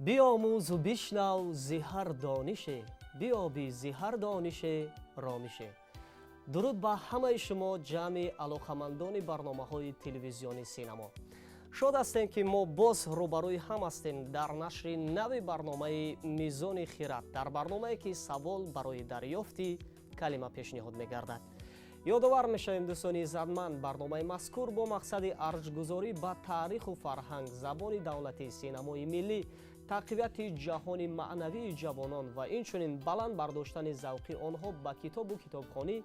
Биомӯзу бишнав зи ҳар донише, биёбӣ зи ҳар донише ромише. Дуруд ба ҳамаи шумо, ҷамъи алоқамандони барномаҳои телевизиони Синамо. Шод ҳастем, ки мо боз рӯбарӯи ҳам ҳастем дар нашри нави барномаи «Мизони хирад», дар барномае, ки савол барои дарёфти калима пешниҳод мегардад. Ёдовар мешавем, дӯстони иззатманд, барномаи мазкур бо мақсади арҷгузорӣ ба таъриху фарҳанг, забони давлатӣ, синамои миллӣ, тақвияти ҷаҳони маънавии ҷавонон ва инчунин баланд бардоштани завқи онҳо ба китобу китобхонӣ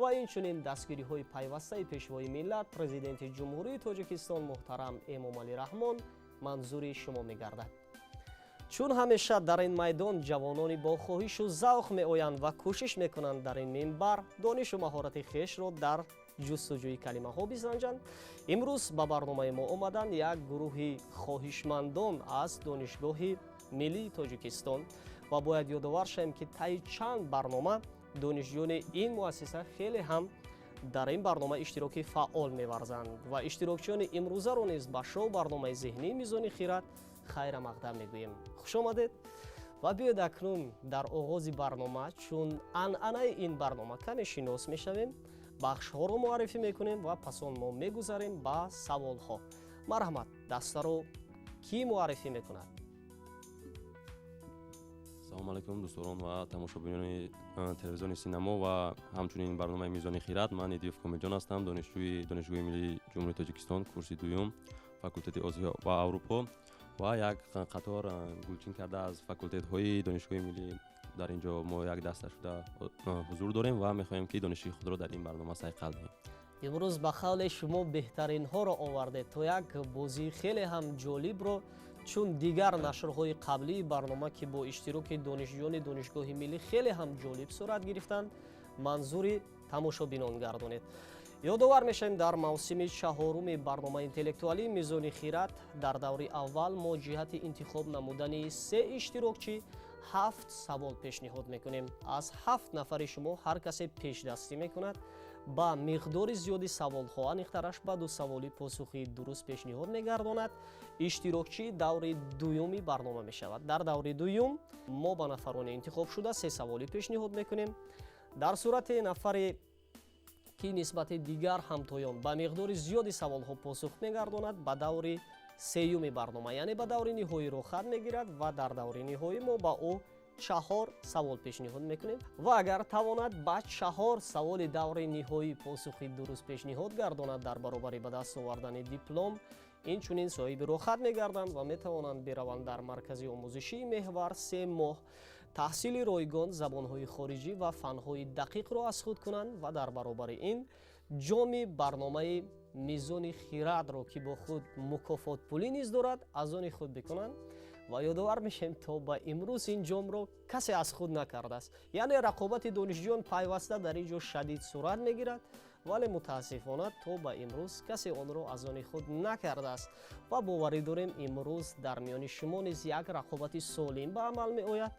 ва инчунин дастгириҳои пайвастаи Пешвои миллат, Президенти Ҷумҳурии Тоҷикистон муҳтарам Эмомалӣ Раҳмон манзури шумо мегардад. Чун ҳамеша дар ин майдон ҷавонони бо хоҳишу завқ меоянд ва кӯшиш мекунанд дар ин минбар донишу маҳорати хешро дар ҷустуҷӯи калимаҳо бисанҷанд, имрӯз ба барномаи мо омаданд як гурӯҳи хоҳишмандон аз Донишгоҳи миллии Тоҷикистон. Ва бояд ёдовар шавем, ки таи чанд барнома донишҷӯёни ин муассиса хеле ҳам дар ин барнома иштироки фаъол меварзанд ва иштирокчиёни имрӯзаро низ ба шоу барномаи зеҳнии «Мизони хирад» хайра мақдам мегӯем. Хуш омадед! Ва биёед, акнун дар оғози барнома, чун анъанаи ин барнома, каме шинос мешавем, бахшҳоро муаррифӣ мекунем ва пас он мо мегузарем ба саволҳо. Марҳамат, дастаро кӣ муаррифӣ мекунад? Салому алайкум, дӯстдорон ва тамошобинони телевизиони Синамо ва ҳамчунин барномаи «Мизони хират». Ман Идиёв Комилҷон ҳастам, донишҷӯи Донишгоҳи миллии Ҷумҳурии Тоҷикистон, курси дуюм, факултети Осиё ва Аврупо ва як қатор гулчин карда аз факултетҳои Донишгоҳи миллӣ. Дар ин ҷо мо як даста шуда ҳузур дорем ва мехоҳем, ки дониши худро дар ин барнома сайқал диҳем. Имрӯз ба қавле шумо беҳтаринҳоро овардед, то як бозии хеле ҳам ҷолибро, чун дигар нашрҳои қаблии барнома, ки бо иштироки донишҷӯёни Донишгоҳи миллӣ хеле ҳам ҷолиб сурат гирифтанд, манзури тамошобинон гардонед. Ёдовар мешавем, дар мавсими чаҳоруми барномаи интеллектуалии «Мизони хират» дар даври аввал мо ҷиҳати интихоб намудани се иштирокчӣ ҳафт савол пешниҳод мекунем. Аз ҳафт нафари шумо ҳар касе пешдастӣ мекунад, ба миқдори зиёди саволҳо, аниқтараш ба ду саволи посухи дуруст пешниҳод мегардонад, иштирокчии даври дуюми барнома мешавад. Дар даври дуюм мо ба нафарони интихобшуда се саволӣ пешниҳод мекунем. Дар сурати нафаре ки нисбати дигар ҳамтоён ба миқдори зиёди саволҳо посух мегардонад, ба даври сеюми барнома, яъне ба даври ниҳоӣ роҳхат мегирад ва дар даври ниҳоӣ мо ба ӯ чаҳор савол пешниҳод мекунем ва агар тавонад ба чаҳор саволи даври ниҳоӣ посухи дуруст пешниҳод гардонад, дар баробари ба даст овардани диплом инчунин соҳиби роҳхат мегарданд ва метавонанд бираванд дар маркази омӯзишии «Меҳвар» 3 моҳ таҳсили ройгон забонҳои хориҷӣ ва фанҳои дақиқро аз худ кунанд ва дар баробари ин ҷоми барномаи «Мизони хирадро», ки бо худ мукофотпулӣ низ дорад, аз они худ бикунанд. Ва ёдовар мешавем, то ба имрӯз ин ҷомро касе аз худ накардааст, яъне рақобати донишҷӯён пайваста дар ин ҷо шадид сурат мегирад, вале мутаассифона то ба имрӯз касе онро аз они худ накардааст. Ва боварӣ дорем, имрӯз дар миёни шумо низ як рақобати солим ба амал меояд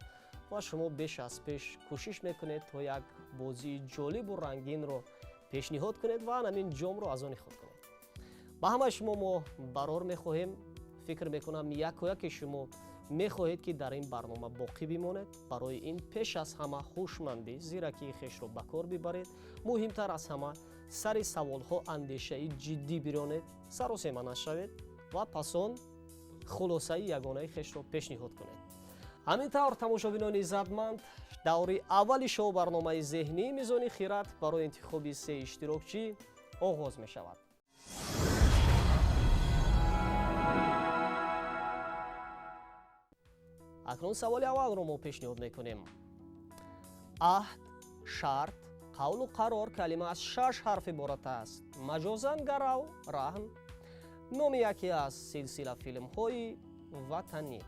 ва шумо беш аз пеш кӯшиш мекунед, то як бозии ҷолибу рангинро пешниҳод кунед ва ҳамин ҷомро аз они худ кунед. Ба ҳамаи шумо мо барор мехоҳем. Фикр мекунам, яко яке шумо мехоҳед, ки дар ин барнома боқӣ бимонед. Барои ин пеш аз ҳама ҳушмандӣ, зиракии хешро ба кор бибаред. Муҳимтар аз ҳама, сари саволҳо андешаи ҷиддӣ биронед, саросема нашавед ва пас он хулосаи ягонаи хешро пешниҳод кунед. Ҳамин тавр, тамошобинони иззатманд, даври аввали шоу барномаи зеҳнии «Мизони хират» барои интихоби се иштирокчӣ оғоз мешавад. Акнун саволи аввалро мо пешниҳод мекунем. Аҳд, шарт, қавлу қарор калима аз шаш ҳарф иборат аст. Маҷозан гарав, раҳн, номи яке аз силсила филмҳои ватанӣ.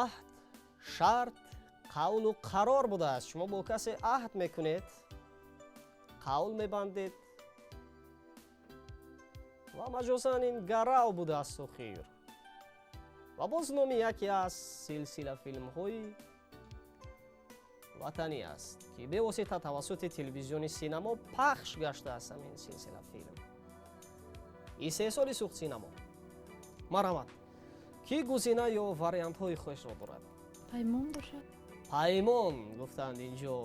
Аҳд, шарт, қавлу қарор будааст. Шумо бо касе аҳд мекунед, қавл мебандед ва маҷозан ин гарав будааст. Охир ва боз номи яке аз силсила филмҳои ватанӣ аст, ки бевосита тавассути телевизиони Синамо пахш гаштааст. Ҳамин силсила филм истеҳсоли Суғд Синамо. Марҳамат, Ки гузина ё вариантҳои худашро дорад? Паймон бошад. Паймон гуфтанд инҷо.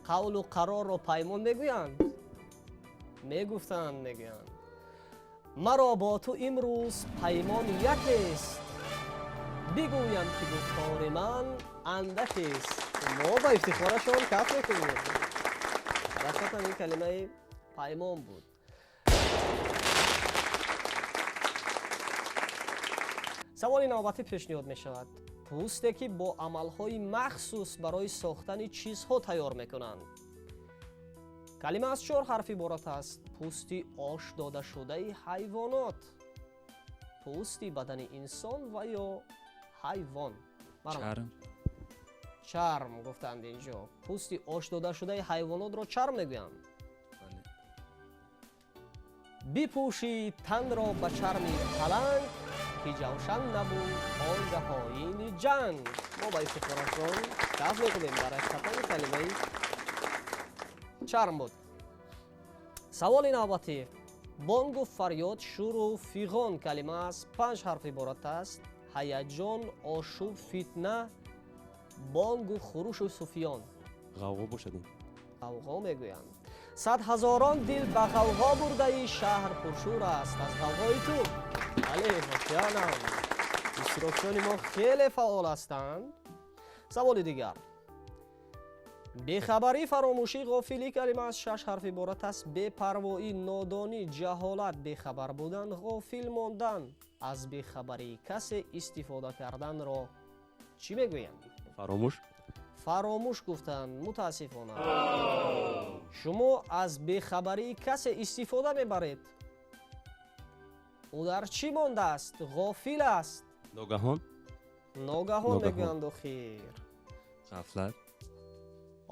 Қавлу қарорро паймон мегӯянд? Мегуфтанд, мегӯянд. Маро бо ту имрӯз паймон якест, бигӯям ки гуфтори ман андакест. Мо ба ифтихорашон каф мекунем. Ҳақиқатан ин калимаи паймон буд. Саволи навбатӣ пешниҳод мешавад. Пӯсте ки бо амалҳои махсус барои сохтани чизҳо тайёр мекунанд. Калима аз чор ҳарф иборат аст. Пӯсти ош додашудаи ҳайвонот, пӯсти бадани инсон ва ё ҳайвон. Чарм. Чарм гуфтанд инҷо. Пӯсти ош додашудаи ҳайвонотро чарм мегӯянд. Бипӯши танро ба чарми паланг, ки ҷавшан набуд он гаҳоини ҷанг. Мо ба ифтихорашон каф мекунем. Дар ҳақиқатан калимаи чарм буд. Саволи навбатӣ. Бонгу фарёд, шуру фиғон. Калима аз панҷ ҳарф иборат аст. Ҳаяҷон, ошӯб, фитна, бонгу хурушу суфиён. Ғавғо бошад ин. Ғавғо мегӯянд. Сад ҳазорон дил ба ғавғо бурдаи, шаҳр пуршӯр аст аз ғавғои ту. Бале, воқеанам иштирокчиёни мо хеле фаъол ҳастанд. Саволи дигар. Бехабарӣ, фаромӯшӣ, ғофилӣ. Калима аз шаш ҳарф иборат аст. Бепарвоӣ, нодонӣ, ҷаҳолат, бехабар будан, ғофил мондан. Аз бехабарии касе истифода карданро чӣ мегӯянд? Фаромӯш. Фаромӯш гуфтанд. Мутаассифона шумо аз бехабарии касе истифода мебаред. Ӯ дар чӣ мондааст? Ғофил аст. Ногаҳон. Ногаҳон мегӯянд охир. Ғафлат.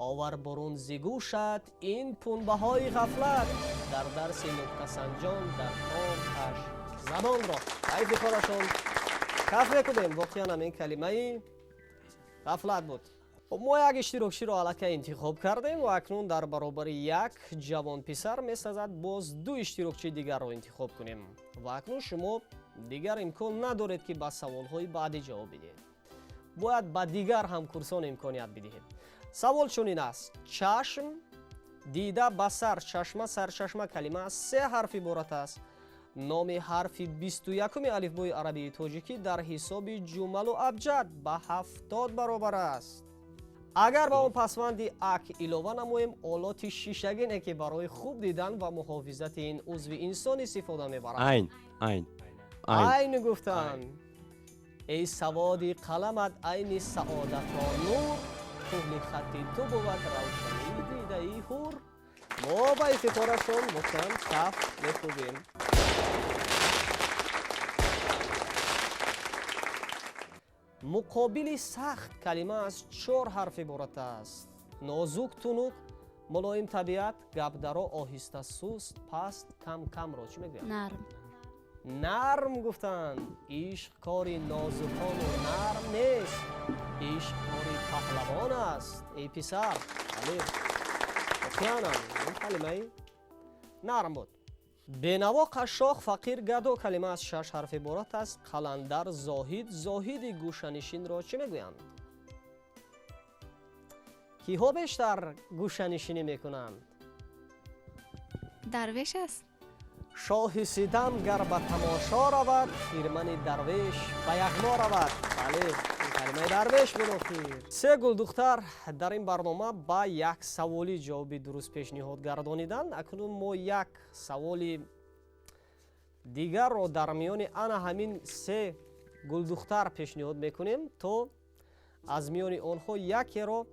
Овар бурун зи гӯшат ин пунбаҳои ғафлат. Дар дарси нуктасанҷон дар кор каш забонро. Ба ифтихорашон каф мекунем. Воқеан ин калимаи ғафлат буд. Мо як иштирокчиро аллакай интихоб кардем ва акнун дар баробари як ҷавонписар месазад боз ду иштирокчии дигарро интихоб кунем. Ва акнун шумо дигар имкон надоред ки ба саволҳои баъдӣ ҷавоб бидиҳед. Бояд ба дигар ҳамкурсон имконият бидиҳед. Савол чунин аст. Чашм, дида, басар, чашма, сарчашма. Калима аз се ҳарф иборат аст. Номи ҳарфи 21-уми алифбои арабии тоҷикӣ дар ҳисоби ҷумалу абҷад ба 70 баробар аст. Агар ба он пасванди ак илова намоем, олоти шишагине ки барои хуб дидан ва муҳофизати ин узви инсон истифода мебарад. Айн, айн, айн гуфтанд. Эй саводи қаламат айни саодатро нур, кӯҳли хатти ту бувад равшании дидаи ҳур. Мо ба ифтихорашон воқеан каф мекӯбем. Муқобили сахт. Калима аз чор ҳарф иборат аст. Нозук, тунук, мулоим табиат, гапдаро, оҳиста, суст, паст, кам камро чӣ мегӯянд? Нарм. Нарм гуфтанд. Ишқ кори нозукону нарм нест, ишқ кори паҳлавон аст. Эй писар. Бале, воқеанам ин калимаи нарм буд. Бенаво, қашшоқ, фақир, гадо. Калима аз шаш ҳарф иборат аст. Қаландар, зоҳид, зоҳиди гӯшанишинро чӣ мегӯянд? Киҳо бештар гӯшанишинӣ мекунанд? Дарвеш аст. Шоҳи ситам гар ба тамошо равад, хирмани дарвеш ба яғмо равад. Бале, калимаи дарвеш буд охир. Се гулдухтар дар ин барнома ба як саволи ҷавоби дуруст пешниҳод гардониданд. Акнун мо як саволи дигарро дар миёни ана ҳамин се гулдухтар пешниҳод мекунем, то аз миёни онҳо якеро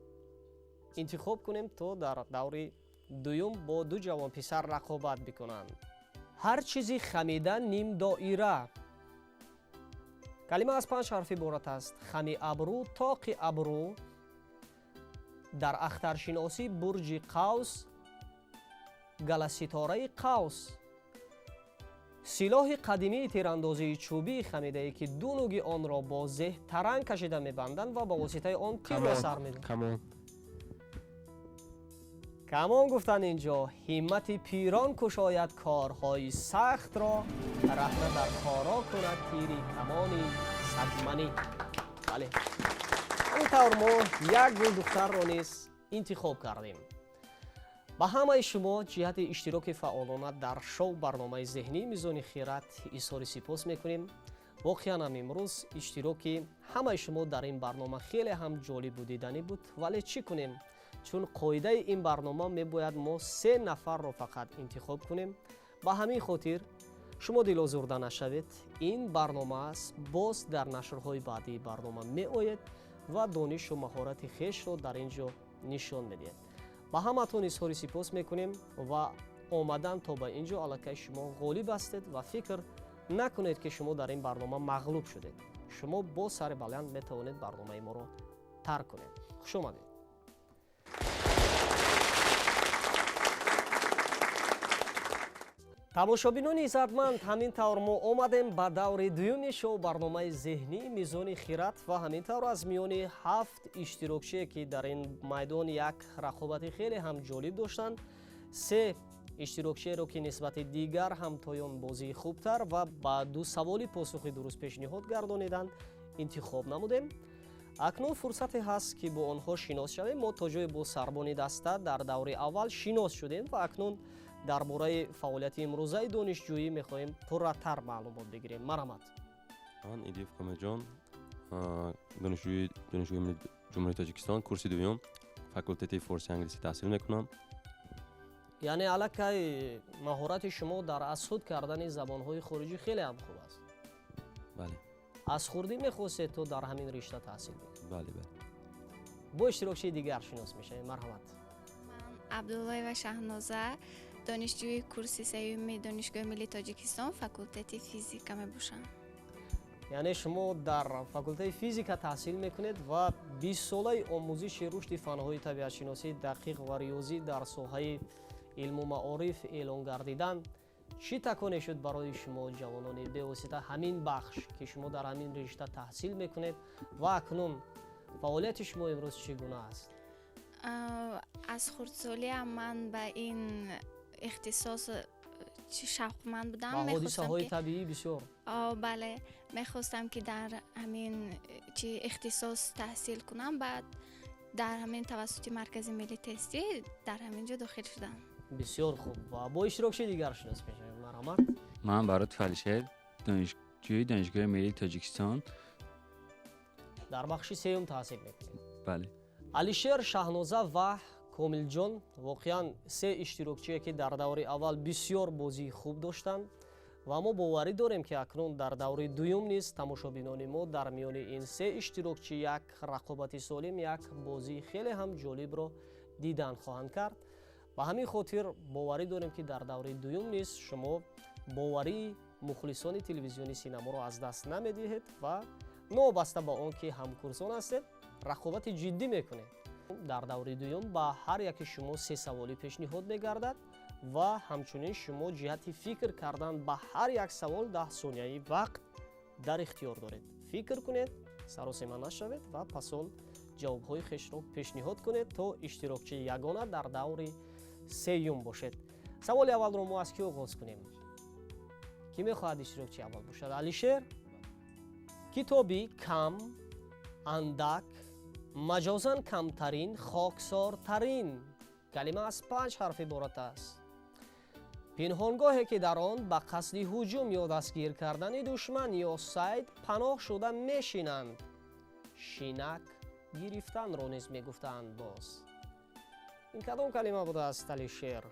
интихоб кунем, то дар даври дуюм бо ду ҷавонписар рақобат бикунанд. Ҳар чизи хамида ним доира. Калима аз панҷ ҳарф иборат аст. Хами абрӯ, тоқи абрӯ, дар ахтаршиносӣ бурҷи қавс, галаситораи қавс. Силоҳи қадимии тирандозии чӯбии хамидае ки ду нуги онро бо зеҳ таранг кашида мебанданд ва ба воситаи он тирро сар медиҳанд. Камон. Камон гуфтанд инҷо. Ҳиммати пирон кушояд корҳои сахтро, раҳна дар хоро кунад тири камони Садманӣ. Бале, ҳамин тавр мо як гулдухтарро низ интихоб кардем. Ба ҳамаи шумо ҷиҳати иштироки фаъолона дар шоу барномаи зеҳнии Мизони хират изҳори сипос мекунем. Воқеан ҳам имрӯз иштироки ҳамаи шумо дар ин барнома хеле ҳам ҷолибу диданӣ буд, вале чӣ кунем, чун қоидаи ин барнома мебояд мо се нафарро фақат интихоб кунем. Ба ҳамин хотир шумо дилозурда нашавед, ин барнома аст, боз дар нашрҳои баъдии барнома меоед ва донишу маҳорати хешро дар ин ҷо нишон медиҳед. Ба ҳаматон изҳори сипос мекунем ва омадан то ба ин ҷо аллакай шумо ғолиб ҳастед ва фикр накунед, ки шумо дар ин барнома мағлуб шудед. Шумо бо сари баланд метавонед барномаи моро тарк кунед. Хуш омадед. Тамошобинони иззатманд, ҳамин тавр мо омадем ба даври дуюми шоу барномаи зеҳнии Мизони хират ва ҳамин тавр аз миёни ҳафт иштирокчие, ки дар ин майдон як рақобати хеле ҳам ҷолиб доштанд, се иштирокчиеро, ки нисбати дигар ҳамтоён бозии хубтар ва ба ду саволи посухи дуруст пешниҳод гардониданд, интихоб намудем. Акнун фурсате ҳаст, ки бо онҳо шинос шавем. Мо то ҷое бо сарбони даста дар даври аввал шинос шудем ва акнун дар бораи фаъолияти имрӯзаи донишҷӯӣ мехоҳем пурратар маълумот бигирем. Марҳамат. Ман Идиев Комилҷон, донишҷӯи Донишгоҳи миллии Ҷумҳурии Тоҷикистон, курси дуюм, факултети форси англисӣ таҳсил мекунам. Яъне аллакай маҳорати шумо дар аз худ кардани забонҳои хориҷӣ хеле ҳам хуб аст. Бале. Аз хурдӣ мехостед то дар ҳамин ришта таҳсил бикунед? Бале, бале. Бо иштирокчии дигар шинос мешавем. Марҳамат. Ман Абдуллоева Шаҳноза, донишҷӯи курси сеюми Донишгоҳи миллии Тоҷикистон, факултети физика мебошам. Яъне шумо дар факултети физика таҳсил мекунед ва 20-солаи омӯзиши рушди фанҳои табиатшиносӣ, дақиқ ва риёзӣ дар соҳаи илму маориф эълон гардидан чӣ таконе шуд барои шумо, ҷавонони бевосита ҳамин бахш, ки шумо дар ҳамин ришта таҳсил мекунед, ва акнун фаъолияти шумо имрӯз чӣ гуна аст? Аз хурдсолиам ман ба ин ихтисос чӣ шавқманд будам. Ва ҳодисаҳои табиӣ бисёр. Бале, мехостам, ки дар ҳамин чи ихтисос таҳсил кунам. Баъд дар ҳамин тавассути маркази миллии тестӣ дар ҳамин ҷо дохил шудам. Бисёр хуб. Ва бо иштирокчии дигар шинос мешавем. Марҳамат. Ман Баротов Алишер, донишҷӯи Донишгоҳи миллии Тоҷикистон. Дар бахши сеюм таҳсил мекунед? Бале. Алишер, Шаҳноза ва Комилҷон, воқеан се иштирокчие, ки дар даври аввал бисёр бозии хуб доштанд ва мо боварӣ дорем, ки акнун дар даври дуюм низ тамошобинони мо дар миёни ин се иштирокчӣ як рақобати солим, як бозии хеле ҳам ҷолибро дидан хоҳанд кард. Ба ҳамин хотир боварӣ дорем, ки дар даври дуюм низ шумо боварии мухлисони телевизиони Синаморо аз даст намедиҳед ва новобаста ба он ки ҳамкурсон ҳастед, рақобати ҷиддӣ мекунед. Дар даври дуюм ба ҳар яки шумо се саволӣ пешниҳод мегардад ва ҳамчунин шумо ҷиҳати фикр кардан ба ҳар як савол 10 сонияи вақт дар ихтиёр доред. Фикр кунед, саросема нашавед ва пас он ҷавобҳои хешро пешниҳод кунед, то иштирокчии ягона дар даври сеюм бошед. Саволи аввалро мо аз кӣ оғоз кунем? Кӣ мехоҳад иштирокчии аввал бошад? Алишер. Китоби кам, андак, маҷозан камтарин, хоксортарин. Калима аз панҷ ҳарф иборат аст. Пинҳонгоҳе, ки дар он ба қасди ҳуҷум ё дастгир кардани душман ё сайд паноҳ шуда мешинанд. Шинак гирифтанро низ мегуфтаанд. Боз ин кадом калима будааст, Алишер?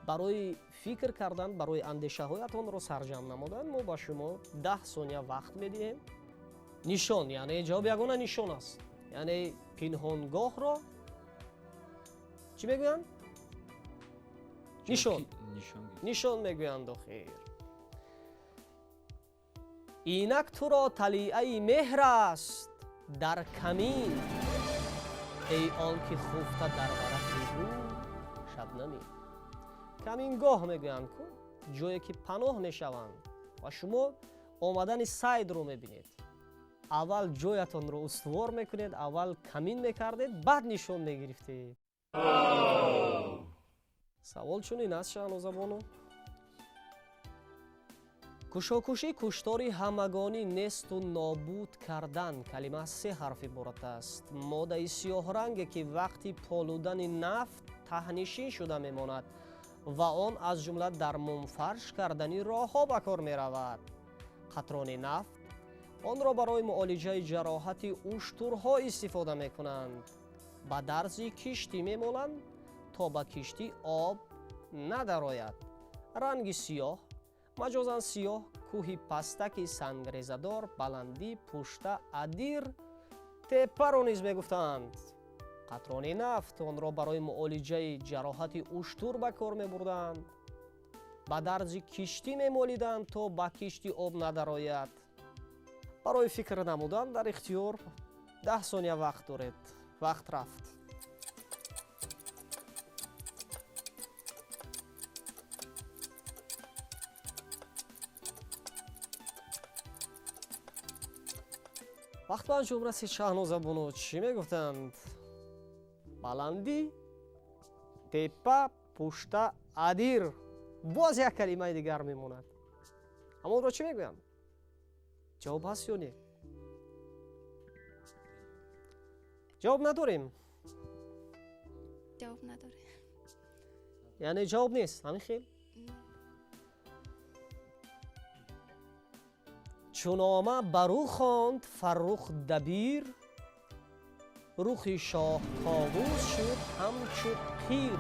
Барои фикр кардан, барои андешаҳоятонро сарҷамъ намудан мо ба шумо 10 сония вақт медиҳем. Нишон, яъне ҷавоб ягона нишон аст. Яъне пинҳонгоҳро чӣ мегӯянд? Нишон. Нишон мегӯянд. Охир, инак туро талиаи меҳр аст дар камин, эй он ки хуфта дар варақи гул шабнамӣ. Камингоҳ мегӯянд ку, ҷое ки паноҳ мешаванд ва шумо омадани сайдро мебинед. Аввал ҷоятонро устувор мекунед, аввал камин мекардед, баъд нишон мегирифтед. Савол чунин аст, Шаҳнозабону: Кушокушӣ, куштори ҳамагонӣ, несту нобуд кардан. Калима аз се ҳарф иборат аст. Модаи сиёҳранге, ки вақти полудани нафт таҳнишин шуда мемонад ва он аз ҷумла дар мумфарш кардани роҳҳо ба кор меравад. Қатрони нафт, онро барои муолиҷаи ҷароҳати уштурҳо истифода мекунанд. Ба дарзи киштӣ мемоланд, то ба киштӣ об надарояд. Ранги сиёҳ, маҷозан сиёҳ, кӯҳи пастаки сангрезадор, баландӣ, пушта, адир, теппаро низ мегуфтанд. Қатрони нафт, онро барои муолиҷаи ҷароҳати уштур ба кор мебурданд. Ба дарзи киштӣ мемолиданд, то ба киштӣ об надарояд. Барои фикр намудан дар ихтиёр 10 сония вақт доред. Вақт рафт. Вақт ба анҷом расид. Шаҳноза бону, чӣ мегуфтанд? Баландӣ, теппа, пушта, адир. Боз як калимаи дигар мемонад. Ҳамонро чӣ мегӯянд? Ҷавоб ҳаст ё не? Ҷавоб надорем. Ҷавоб надорем. Яъне ҷавоб нест, ҳамин хел? Чунома бар ӯ хонд Фаррух Дабир, рухи шоҳ ковус шуд ҳамчу қир.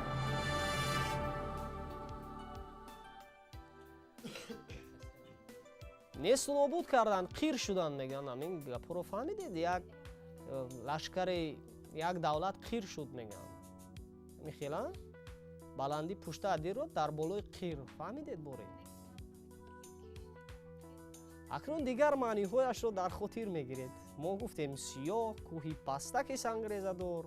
Несту нобуд карданд, қир шуданд, мегӯянд. Ҳамин гапҳоро фаҳмидед? Як лашкари як давлат қир шуд, мегӯянд. Ҳамин хела? Баландӣ, пушта, адирро дар болои қир фаҳмидед боре? Акнун дигар маъниҳояшро дар хотир мегиред. Мо гуфтем сиёҳ, кӯҳи пастаки сангрезадор.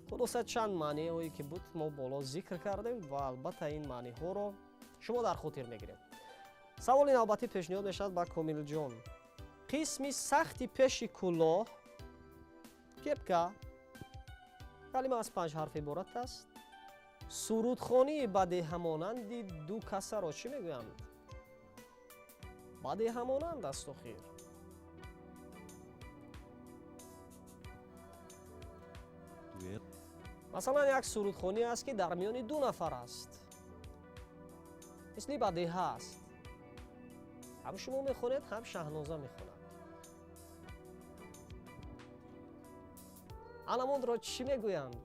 Хулоса, чанд маъниҳое ки буд, мо боло зикр кардем ва албатта ин маъниҳоро шумо дар хотир мегиред. Саволи навбатӣ пешниҳод мешавад ба Комилҷон. Қисми сахти пеши кӯлоҳ, кепка, калима аз 5 ҳарф иборат аст. Сурудхонии бадеҳамонанди ду касаро чӣ мегӯянд? Бадеҳамонанд аст охир. Масалан, як сурудхонӣ аст, ки дар миёни ду нафар аст, мисли бадеҳа аст. Ҳам шумо мехонед, ҳам Шаҳноза мехонад. Анамонро чӣ мегӯянд?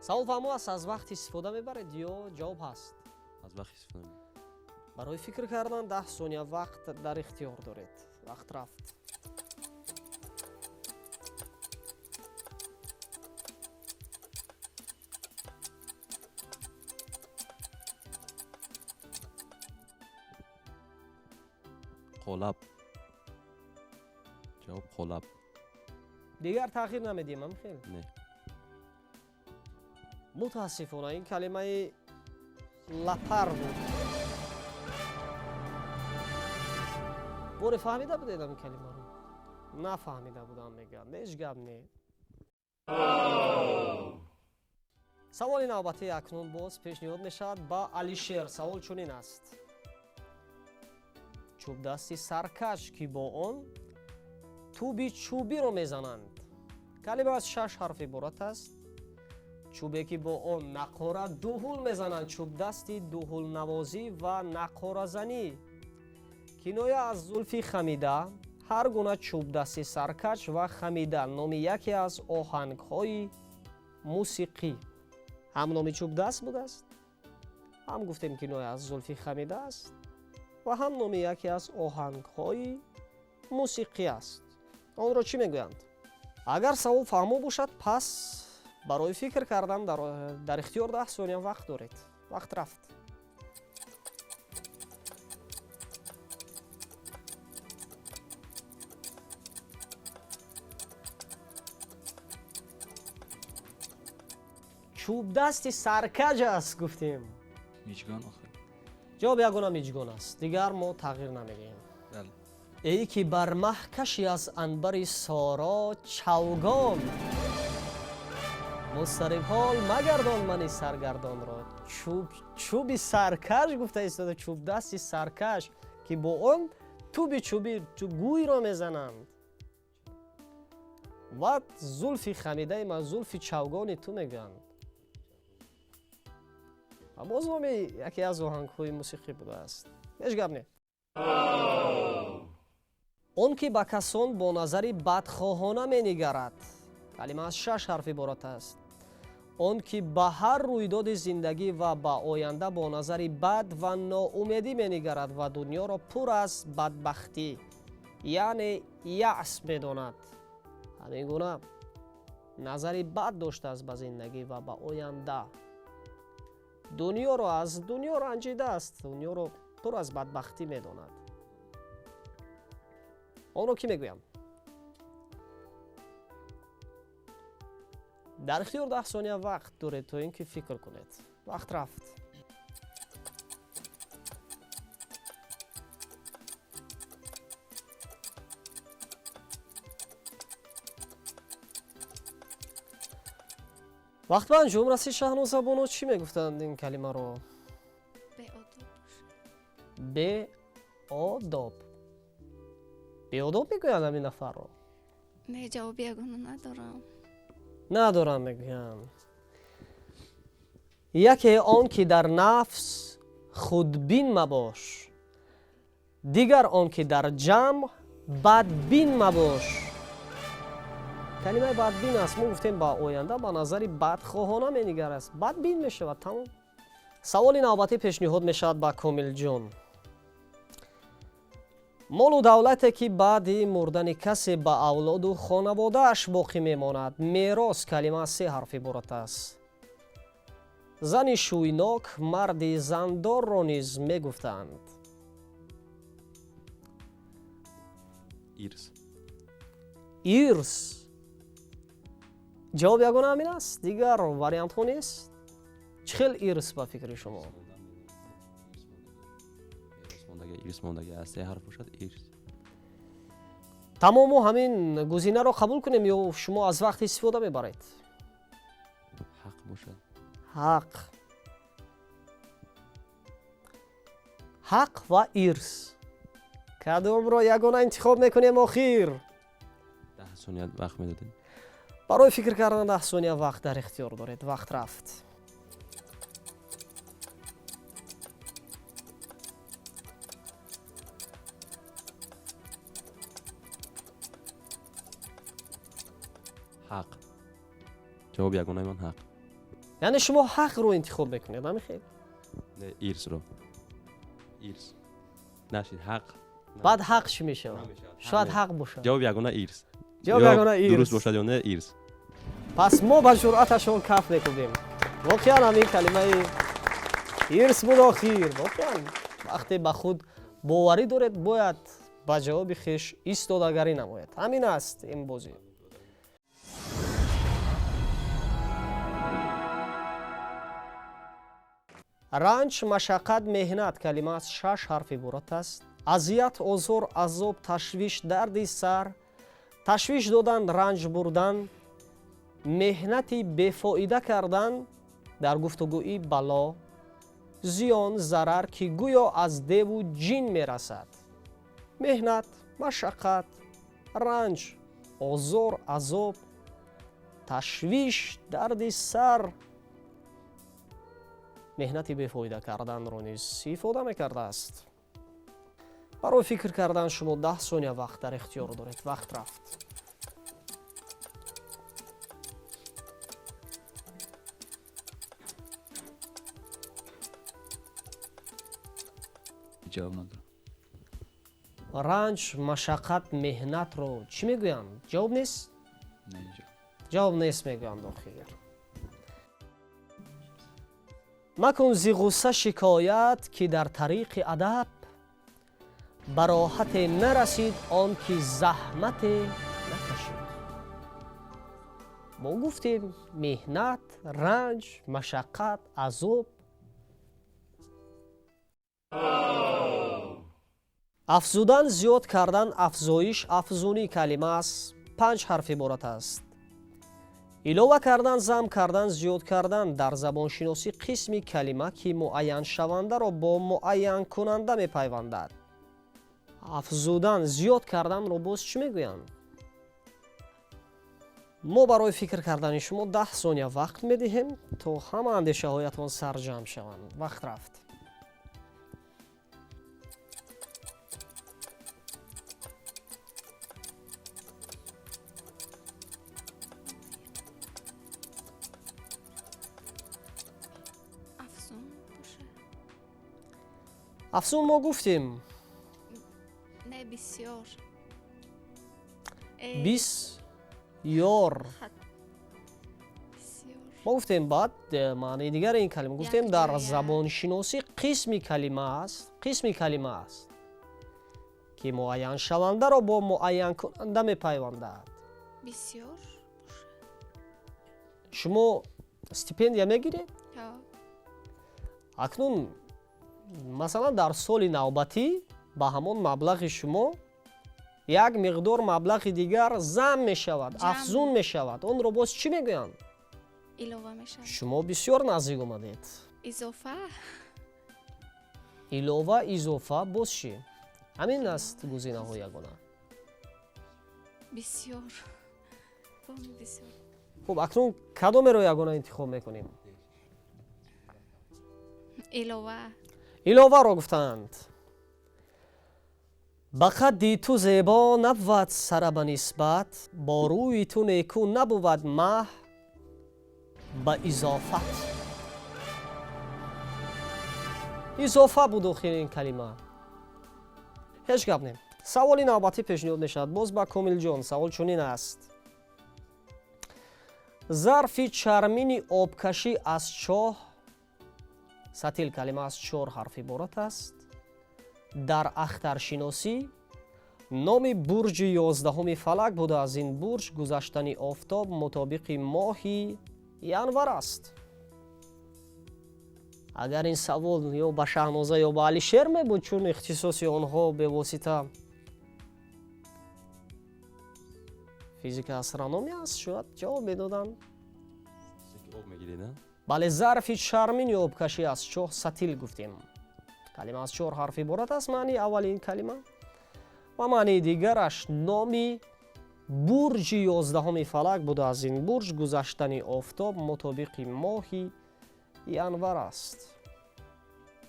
Савол фаҳмо аст, аз вақт истифода мебаред ё ҷавоб ҳаст? Аз вақт истифода мебарем. Барои фикр кардан 10 сония вақт дар ихтиёр доред. Вақт рафт. Қолаб. Ҷавоб қолаб. Дигар тағйир намедиҳем, ам хел? Не. Мутаассифона, ин калимаи лапар буд. Боре фаҳмида будед ин калимаро? Нафаҳмида будам, мегӯям. Ҳеҷ гап не. Саволи навбатӣ акнун боз пешниҳод мешавад ба Алишер. Савол чунин аст. Чӯбдасти саркаш, ки бо он тӯби чӯбиро мезананд. Калима аз 6 ҳарф иборат аст. Чӯбе, ки бо он нақора дуҳул мезананд, чӯбдасти дуҳулнавозӣ ва нақоразанӣ. Киноя аз зулфи хамида, ҳар гуна чӯбдасти саркач ва хамида, номи яке аз оҳангҳои мусиқӣ. Ҳам номи чӯбдаст будааст, ҳам гуфтем киноя аз зулфи хамида аст ва ҳам номи яке аз оҳангҳои мусиқӣ аст. Онро чӣ мегӯянд? Агар савол фаҳмо бошад, пас барои фикр кардан дар ихтиёр 10 сония вақт доред. Вақт рафт. Чӯбдасти саркаҷ аст, гуфтем. Миҷгон охир. Ҷавоб ягона миҷгон аст. Дигар мо тағйир намедиҳем. Бале. Эй ки бар маҳ каши аз анбари соро чавгон. Музтарибҳол магардон мани саргардонро. Чӯби саркаш гуфта истода, чӯбдасти саркаш, ки бо он туби чӯби гӯйро мезананд. Ва зулфи хамидаи ман, зулфи чавгони ту мегӯянд. Ва боз номи яке аз оҳангҳои мусиқӣ будааст. Ҳеҷ гап не. Он ки ба касон бо назари бадхоҳона менигарад. Калима аз 6 ҳарф иборат аст. Он ки ба ҳар рӯйдоди зиндагӣ ва ба оянда бо назари бад ва ноумедӣ менигарад ва дунёро пур аз бадбахтӣ, яъне яъс медонад. Ҳамин гуна назари бад доштааст ба зиндагӣ ва ба оянда. Дунёро аз дунё ранҷидааст, дунёро пур аз бадбахтӣ медонад. Онро кӣ мегӯям? Дар ихтиёр 10 сония вақт доред то ин ки фикр кунед. Вақт рафт. Вақт ба анҷом расид. Шаҳноза боно чӣ мегуфтанд ин калимаро? Беодоб бошад. Беодоб. Беодоб мегӯянд ҳамин нафарро? Не, ҷавоби ягона надорам. Надорам мегӯям. Яке он ки дар нафс худбин мабош, дигар он ки дар ҷамъ бадбин мабош. Калимаи бадбин аст. Мо гуфтем ба оянда ба назари бадхоҳона менигарад. Бадбин мешавад, тамом. Саволи навбатӣ пешниҳод мешавад ба Комилҷон. Молу давлате ки баъди мурдани касе ба авлоду хонаводааш боқӣ мемонад. Мерос калима аз 3 ҳарф иборат аст. Зани шӯйнок марди зандорро низ мегуфтанд. Ирс. Ирс. Ҷавоб ягона ҳамин аст? Дигар вариантҳо нест? Чӣ хел ирс ба фикри шумо? Ирс мондаги аз 3 ҳарф бошад, ирс. Тамом, мо ҳамин гузинаро қабул кунем ё шумо аз вақт истифода мебаред? Ҳақ бошад. Ҳақ. Ҳақ ва ирс. Кадомро ягона интихоб мекунем охир? 10 сония вақт медодем. Барои фикр кардан 10 сония вақт дар ихтиёр доред. Вақт рафт. Ҳақ. Ҷавоби ягонаи ман ҳақ. Яъне шумо ҳақро интихоб мекунед, ҳамин хел? Не, ирсро. Ирс. Нашид, ҳақ. Баъд ҳақ чӣ мешавад? Намешавад. Шояд ҳақ бошад. Ҷавоби ягона ирс. Ҷавоби Ё ягона ирс. Дуруст бошад ё не, ирс. Пас мо ба ҷуръаташон каф мекунем. Воқеан ҳамин калимаи ирс буд охир. Воқеан вақте ба худ боварӣ доред, бояд ба ҷавоби хеш истодагарӣ намояд. Ҳамин аст ин бозӣ. Ранҷ, машаққат, меҳнат калима аз 6 ҳарф иборат аст. Азият, озор, азоб, ташвиш, дарди сар, ташвиш додан, ранҷ бурдан, меҳнати бефоида кардан, дар гуфтугӯӣ бало, зиён, зарар, ки гӯё аз деву ҷин мерасад. Меҳнат, машаққат, ранҷ, озор, азоб, ташвиш, дарди сар, меҳнати бефоида карданро низ ифода мекардааст. Барои фикр кардан шумо 10 сония вақт дар ихтиёр доред. Вақт рафт. Ҷавоб надорам. Ранҷ, машаққат, меҳнатро чӣ мегӯянд? Ҷавоб нест? Не, ҷавоб. Ҷавоб нест мегӯянд охир. Макун зи ғусса шикоят, ки дар тариқи адаб ба роҳате нарасид он ки заҳмате накашид. Мо гуфтем меҳнат, ранҷ, машаққат, азоб. Афзудан, зиёд кардан, афзоиш, афзунӣ калима аз 5 ҳарф иборат аст. Илова кардан, зам кардан, зиёд кардан дар забоншиносӣ қисми калима, ки муайяншавандаро бо муайянкунанда мепайвандад. Афзудан, зиёд карданро боз чӣ мегӯянд? Мо барои фикр кардани шумо 10 сония вақт медиҳем, то ҳама андешаҳоятон сарҷамъ шаванд. Вақт рафт. Афзун бошад. Афзун мо гуфтем. Не, бисёр. Бисёр. Бисёр. Мо гуфтем, баъд маънии дигари ин калима гуфтем, дар Якҷоя. забоншиносӣ қисми калима аст, қисми калима аст, ки муайяншавандаро бо муайянкунанда мепайвандад. Бисёр. Шумо стипендия мегиред? Ҳо. Акнун, масалан, дар соли навбатӣ ба ҳамон маблағи шумо як миқдор маблағи дигар зам мешавад, Ҷамъ. афзун мешавад. Онро боз чӣ мегӯянд? Илова мешавад. Шумо бисёр наздик омадед. Изофа. Илова, изофа, боз чӣ? Ҳамин аст гузинаҳо ягона. Бисёр. Бисёр. Хуб, акнун кадомеро ягона интихоб мекунем? Илова. Иловаро гуфтанд. Ба қадди ту зебо набувад сара ба нисбат, бо рӯи ту неку набувад маҳ ба изофат. Изофа буд охири ин калима. Ҳеҷ гап не. Саволи навбатӣ пешниҳод мешавад боз ба Комилҷон. Савол чунин аст: зарфи чармини обкашӣ аз чоҳ, сатил, калима аз чор ҳарф иборат аст. Дар ахтаршиносӣ номи бурҷи 11-уми фалак буда, аз ин бурҷ гузаштани офтоб мутобиқи моҳи январ аст. Агар ин савол ё ба Шаҳноза, ё ба Алишер мебуд, чун ихтисоси онҳо бевосита физика, астрономия аст, шояд ҷавоб медоданд. Об мегиред, а? Бале, зарфи чармини обкашӣ аз чоҳ, сатил гуфтем. Калима аз чор ҳарф иборат аст, маънии аввали ин калима, ва маънии дигараш номи бурҷи 11-уми фалак буда, аз ин бурҷ гузаштани офтоб мутобиқи моҳи январ аст.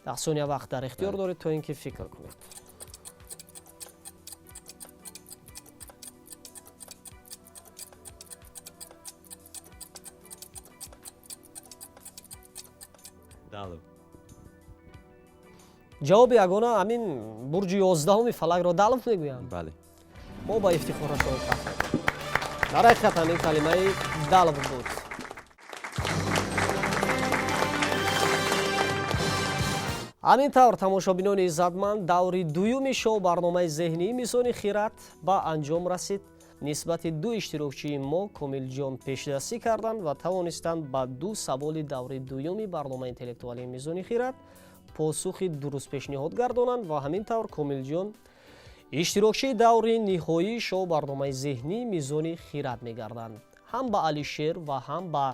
10 сония вақт дар ихтиёр доред, то ин ки фикр кунед. Далв. Ҷавоби ягона ҳамин бурҷи 11-уми фалакро далв мегӯянд? Бале. Мо ба ифтихорашон фахр. Дар ҳақиқат ҳамин калимаи далв буд. Ҳамин тавр, тамошобинони иззатманд, даври дуюми шоу барномаи зеҳнии Мизони хират ба анҷом расид. Нисбати ду иштирокчии мо Комилҷон пешдастӣ карданд ва тавонистанд ба ду саволи даври дуюми барномаи интеллектуалии Мизони хират посухи дуруст пешниҳод гардонанд ва ҳамин тавр Комилҷон иштирокчии даври ниҳоии шоу барномаи зеҳнии Мизони хират мегарданд. Ҳам ба Алишер ва ҳам ба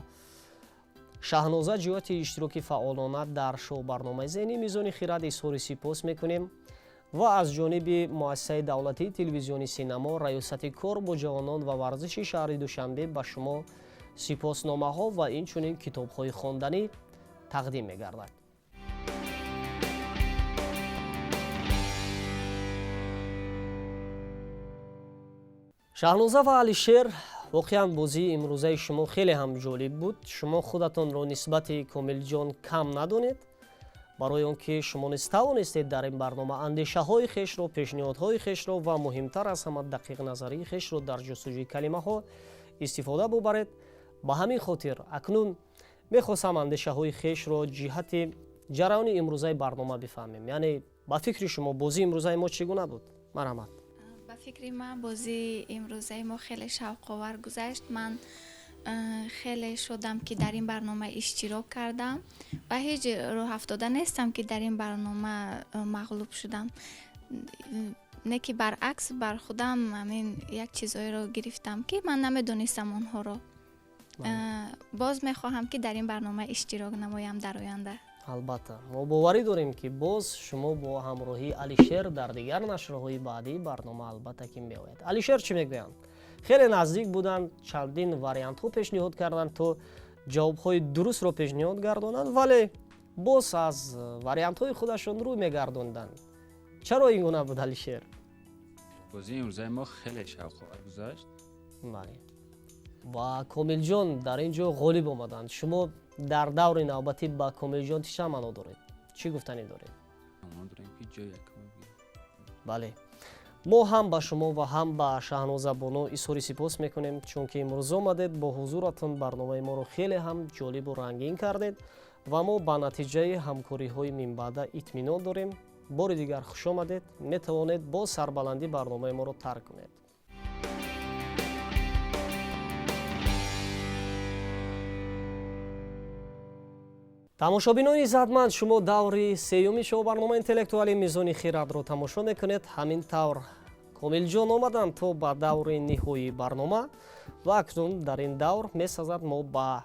Шаҳноза ҷиҳати иштироки фаъолона дар шоу барномаи зеҳнии Мизони хират изҳори сипос мекунем ва аз ҷониби муассисаи давлатии телевизиони Синамо, раёсати кор бо ҷавонон ва варзиши шаҳри Душанбе ба шумо сипосномаҳо ва инчунин китобҳои хонданӣ тақдим мегардад. Шаҳноза ва Алишер, воқеан бозии имрӯзаи шумо хеле ҳам ҷолиб буд. Шумо худатонро нисбати Комилҷон кам надонед, барои он ки шумо низ тавонистед дар ин барнома андешаҳои хешро, пешниҳодҳои хешро ва муҳимтар аз ҳама дақиқназарии хешро дар ҷустуҷӯи калимаҳо истифода бубаред. Ба ҳамин хотир акнун мехостам андешаҳои хешро ҷиҳати ҷараёни имрӯзаи барнома бифаҳмем. Яъне ба фикри шумо бозии имрӯзаи мо чӣ гуна буд? Марҳамат. Ба фикри ман бозии имрӯзаи мо хеле шавқовар гузашт. Ман хеле шодам, ки дар ин барнома иштирок кардам ва ҳеҷ роҳафтода нестам, ки дар ин барнома мағлуб шудам. Не ки баръакс, бар худам ҳамин як чизҳоеро гирифтам, ки ман намедонистам онҳоро. Боз мехоҳам, ки дар ин барнома иштирок намоям дар оянда. Албатта, мо боварӣ дорем, ки боз шумо бо ҳамроҳии Алишер дар дигар нашрҳои баъдии барнома албатта ки меояд. Алишер чӣ мегӯянд? Хеле наздик буданд, чандин вариантҳо пешниҳод карданд, то ҷавобҳои дурустро пешниҳод гардонанд, вале боз аз вариантҳои худашон рӯ мегардонданд. Чаро ин гуна буд, Алишер? Бозии имрӯзаи мо хеле шавқовар гузашт. Бале, ва Комилҷон дар ин ҷо ғолиб омаданд. Шумо дар даври навбатӣ ба Комилҷон чӣ таманно доред, чӣ гуфтанӣ доред? Таманно дорем, ки ҷои якум бигирем. Бале, мо ҳам ба шумо ва ҳам ба Шаҳноза бону изҳори сипос мекунем, чунки имрӯз омадед, бо ҳузуратон барномаи моро хеле ҳам ҷолибу рангин кардед ва мо ба натиҷаи ҳамкориҳои минбаъда итминон дорем. Бори дигар хуш омадед, метавонед бо сарбаландӣ барномаи моро тарк кунед. Тамошобинони иззатманд, шумо даври сеюми шоу барномаи интеллектуалии «Мизони хирадро» тамошо мекунед. Ҳамин тавр Комилҷон омаданд то ба даври ниҳоии барнома ва акнун дар ин давр месазад мо ба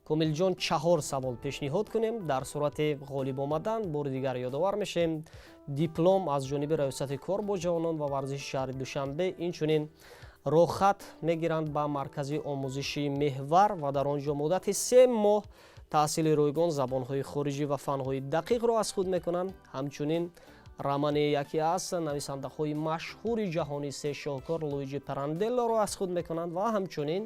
Комилҷон чаҳор савол пешниҳод кунем. Дар сурати ғолиб омадан, бори дигар ёдовар мешавем, диплом аз ҷониби Раёсати кор бо ҷавонон ва варзиши шаҳри Душанбе, инчунин роҳхат мегиранд ба маркази омӯзиши «Меҳвар» ва дар он ҷо муддати 3 моҳ таҳсили ройгон забонҳои хориҷӣ ва фанҳои дақиқро аз худ мекунанд. Ҳамчунин романи яке аз нависандаҳои машҳури ҷаҳони, се шоҳкор Луиҷи Пиранделлоро аз худ мекунанд ва ҳамчунин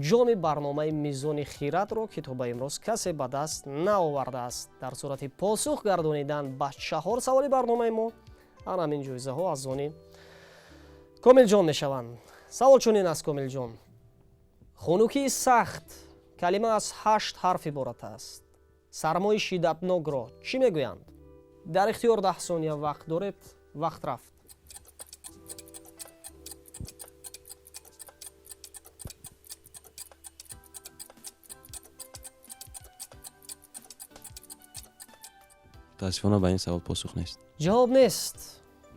ҷоми барномаи «Мизони хирадро», ки то ба имрӯз касе ба даст наовардааст. Дар сурати посух гардонидан ба чаҳор саволи барномаи мо, ан ҳамин ҷоизаҳо аз они Комилҷон мешаванд. Савол чунин аст, Комилҷон: хунукии сахт калима аз ҳашт ҳарф иборат аст. Сармои шиддатнокро чӣ мегӯянд? Дар ихтиёр 10 сония вақт доред. Вақт рафт. Мутаассифона, ба ин савол посух нест. Ҷавоб нест?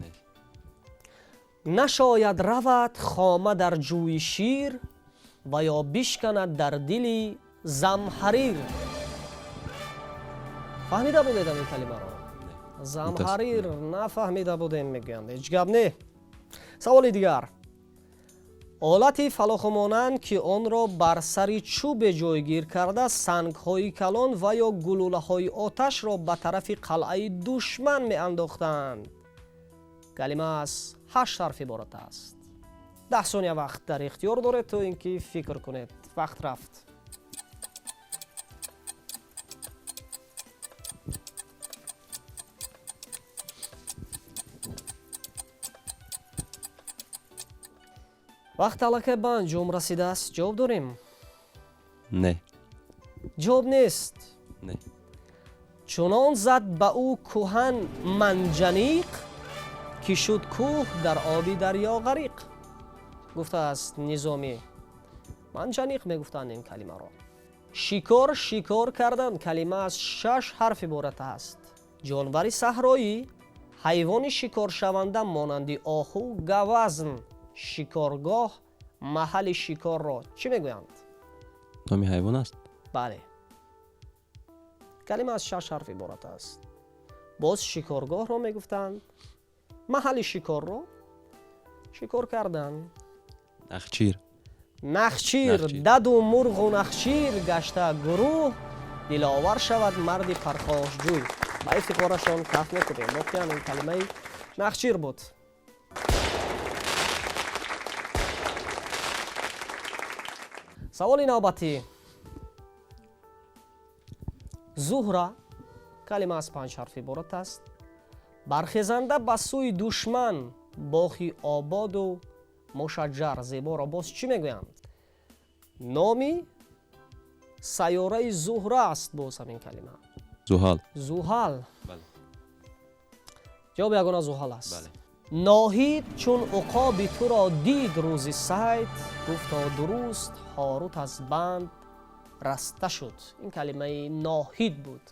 Нест. Нашояд равад хома дар ҷӯи шир ва ё бишканад дар дили замҳарир. Фаҳмида будед ин калимаро, замҳарир? Нафаҳмида будем, мегӯянд. Ҳеҷ гап не. Саволи дигар: олати фалохумонанд, ки онро бар сари чӯбе ҷойгир карда, сангҳои калон ва ё гулӯлаҳои оташро ба тарафи қалъаи душман меандохтанд. Калима аз ҳашт ҳарф иборат аст. 10 сония вақт дар ихтиёр доред, то ин ки фикр кунед. Вақт рафт. Вақт аллакай ба анҷом расидааст. Ҷавоб дорем? Не. Ҷавоб нест? Не. Чунон зад ба ӯ кӯҳан манҷаниқ, ки шуд кӯҳ дар оби дарё ғариқ, гуфтааст Низомӣ. Манҷаниқ мегуфтанд ин калимаро. Шикор, шикор кардан калима аз шаш ҳарф иборат аст. Ҷонвари саҳроӣ, ҳайвони шикоршаванда монанди оҳу, гавазн. Шикоргоҳ, маҳалли шикорро чӣ мегӯянд? Номи ҳайвон аст? Бале, калима аз шаш ҳарф иборат аст. Боз шикоргоҳро мегуфтанд, маҳалли шикорро, шикор кардан. Нахчир. Нахчир. Нахчир. Даду мурғу нахчир гашта гурӯҳ, диловар шавад марди пархошҷӯй. Ба ифтихорашон каф мекунем. Воқеан, ин калимаи нахчир буд. Саволи навбатӣ: зуҳра калима аз панҷ ҳарф иборат аст. Бархезанда ба сӯи душман, боғи ободу мушаҷҷар, зеборо боз чӣ мегӯянд? Номи сайёраи Зуҳра аст боз ҳамин калима. Зуҳал. Зуҳал. Бале. Ҷавоби ягона зуҳал аст? Бале. Ноҳид чун уқоби туро дид рӯзи сайд, гуфто: дуруст Ҳорут аз банд раста шуд. Ин калимаи ноҳид буд.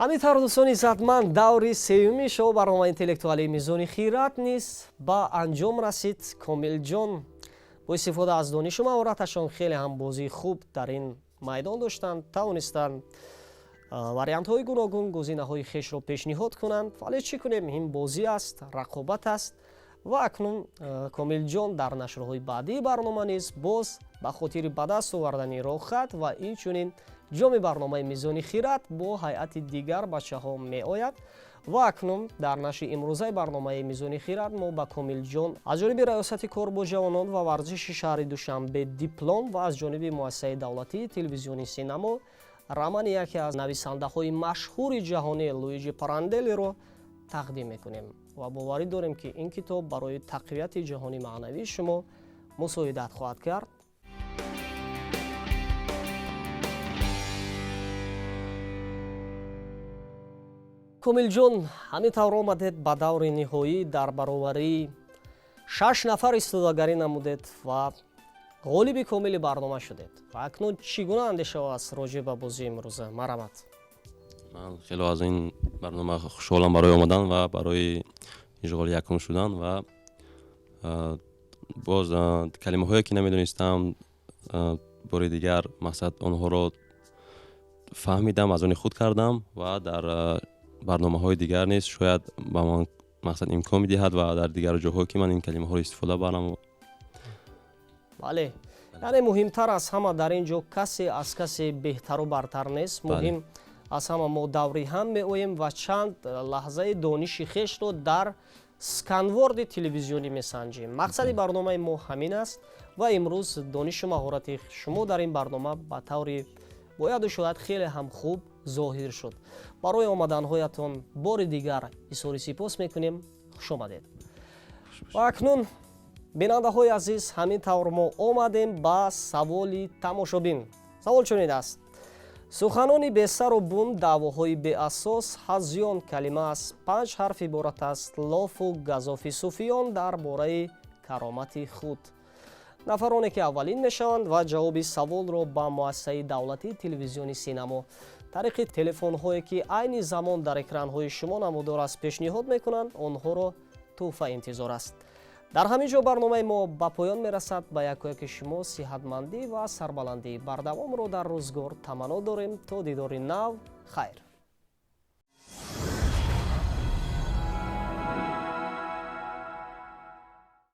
Ҳамин тавр, дӯстони иззатманд, даври сеюми шоу барномаи интеллектуалии «Мизони хират» низ ба анҷом расид. Комилҷон Бо истифода аз донишу маҳораташон хеле ҳам бозии хуб дар ин майдон доштанд, тавонистанд вариантҳои гуногун, гузинаҳои хешро пешниҳод кунанд. Вале чӣ кунем, ин бозӣ аст, рақобат аст. Ва акнун Комилҷон дар нашрҳои баъдии барнома низ боз ба хотири ба даст овардани роҳхат ва инчунин ҷоми барномаи Мизони хират бо ҳайати дигар бачаҳо меояд. Ва акнун дар нашри имрӯзаи барномаи Мизони хират мо ба Комилҷон аз ҷониби Раёсати кор бо ҷавонон ва варзиши шаҳри Душанбе диплом ва аз ҷониби Муассисаи давлатии телевизиони Синамо романи яке аз нависандаҳои машҳури ҷаҳонӣ Луиҷи Паранделиро тақдим мекунем ва боварӣ дорем, ки ин китоб барои тақвияти ҷаҳони маънавии шумо мусоидат хоҳад кард. Комилҷон, ҳамин тавр омадед ба даври ниҳоӣ, дар бароварии 6 нафар истодагарӣ намудед ва ғолиби комили барнома шудед. Ва акнун чӣ гуна андешаҳо аст роҷеъ ба бозии имрӯза? Марҳамат. Ман хело аз ин барнома хушҳолам барои омадан ва барои ишғоли якум шудан ва боз калимаҳое ки намедонистам, бори дигар мақсад онҳоро фаҳмидам, аз они худ кардам ва дар барномаҳои дигар низ шояд ба ман мақсад имкон медиҳад ва дар дигар ҷоҳое ки ман ин калимаҳоро истифода барам. Бале, яъне муҳимтар аз ҳама дар ин ҷо касе аз касе беҳтару бартар нест. Муҳим аз ҳама мо даври ҳам меоем ва чанд лаҳзаи дониши хешро дар сканворди телевизионӣ месанҷем. Мақсади барномаи мо ҳамин аст ва имрӯз донишу маҳорати шумо дар ин барнома ба таври бояду шояд хеле ҳам хуб зоҳир шуд. Барои омаданҳоятон бори дигар изҳори сипос мекунем. Хуш омадед. Ва акнун, бинандаҳои азиз, ҳамин тавр мо омадем ба саволи тамошобин. Савол чунин аст: суханони бесару бун, даъвоҳои беасос, ҳазён калима аз 5 ҳарф иборат аст, лофу газофи суфиён дар бораи каромати худ. Нафароне ки аввалин мешаванд ва ҷавоби саволро ба Муассисаи давлатии телевизиони Синамо тариқи телефонҳое, ки айни замон дар экранҳои шумо намудор аст, пешниҳод мекунанд, онҳоро тӯҳфа интизор аст. Дар ҳамин ҷо барномаи мо ба поён мерасад. Ба якояки шумо сиҳатмандӣ ва сарбаландии бардавомро дар рӯзгор таманно дорем. То дидори нав, хайр.